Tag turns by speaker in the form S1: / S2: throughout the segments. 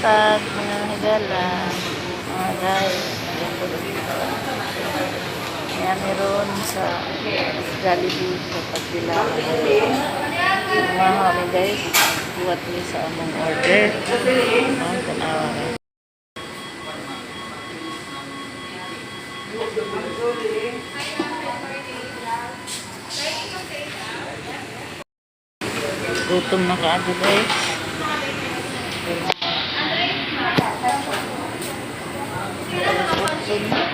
S1: Buntag, mga higala, mga guys. Kaya meron sa Jollibee sa Pagbilaran. Mga kami, guys, buhat mi sa among order. Oh, tanawa ka. Gutom na kaayo, guys. 8 na. Ano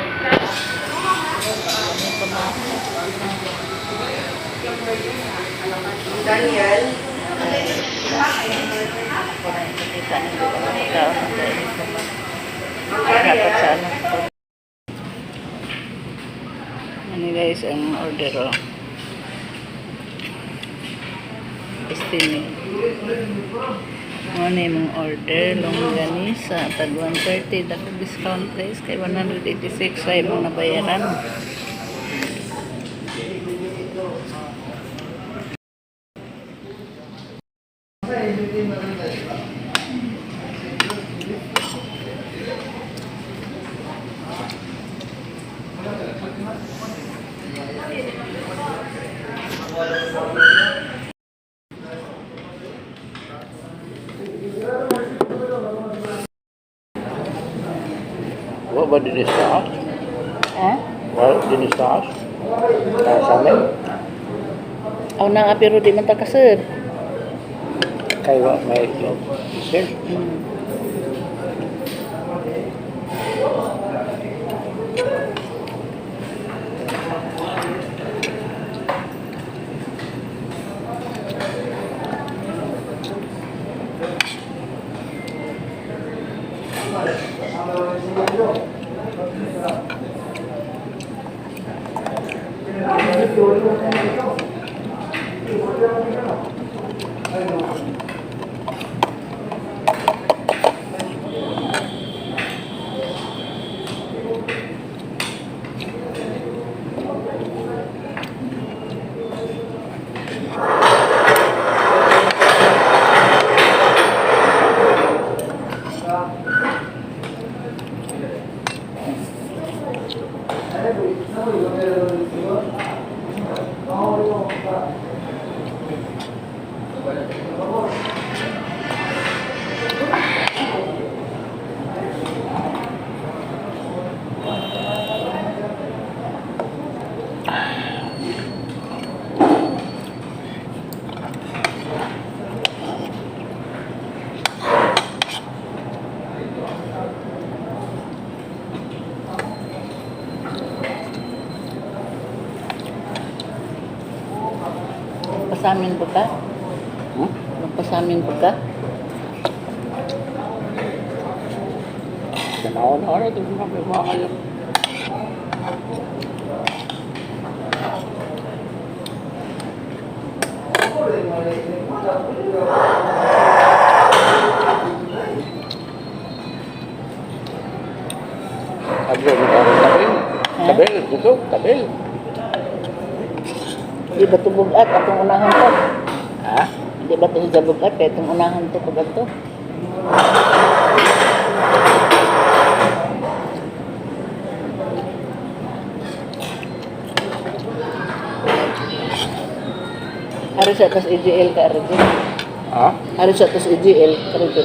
S1: pa mga
S2: Daniel.
S1: Ako na ipakita ninyo kung ano tao ng kainin ko man. Dapat sa ano ko. Ano, guys, ang order, oh. Estimate. Ano na yung order, longganisa, tag 130, dako discount, guys, kay 186 ay mong nabayaran.
S3: Wa ba din sa taas?
S1: Ha?
S3: Wa din sa taas? Kaya sa amin?
S1: Aw na nga, pero di man ta kasir.
S3: Kay wa may sir.
S1: Pasamin ba ka?
S3: Hmm?
S1: Magpasamin ba ka?
S3: Ganaw na rin. Ito na may mga kayo. Tabil, tabil. Tabil, dito, tabil.
S1: Di ba ito bugat? Atong unahan to.
S3: Ha?
S1: Di ba ito sa bugat? Kaya itong unahan to pag ito. Ari sa tas EGL ka, Arjo.
S3: Ha?
S1: Ari sa tas EGL, Arjo.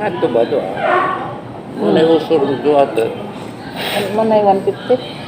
S3: Ngadto ba to ah? Wala yung usor ng duhat eh.
S1: Ano mo na yung 150?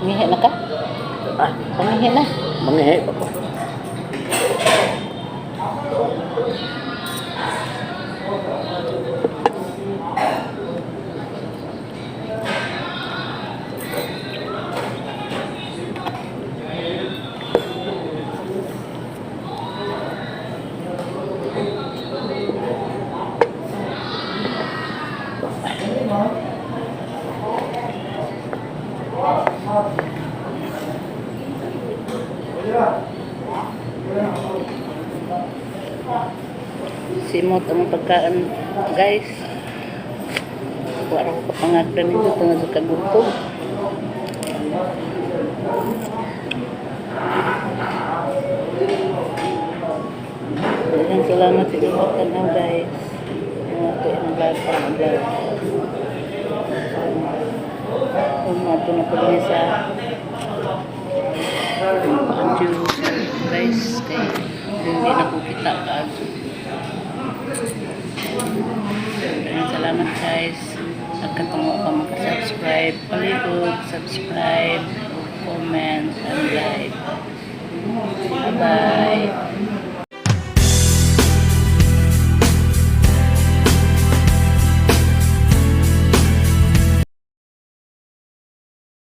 S1: Umihi na ka?
S3: Ah,
S1: Umihi na.
S3: Mangihi pa ko.
S1: Simot ang pagkain, guys. Wala ko kapangagdan nito tungod sa kagutom. Daghang salamat sa inyong pagtanaw, guys. Mga ito ang vlog pa ang vlog. Kung ato na po din sa juice, guys, kay hindi na ko kita kaadto. Daghang salamat, guys. Nagkatungo ka makasubscribe. Palihog, subscribe, comment, and like. Bye-bye.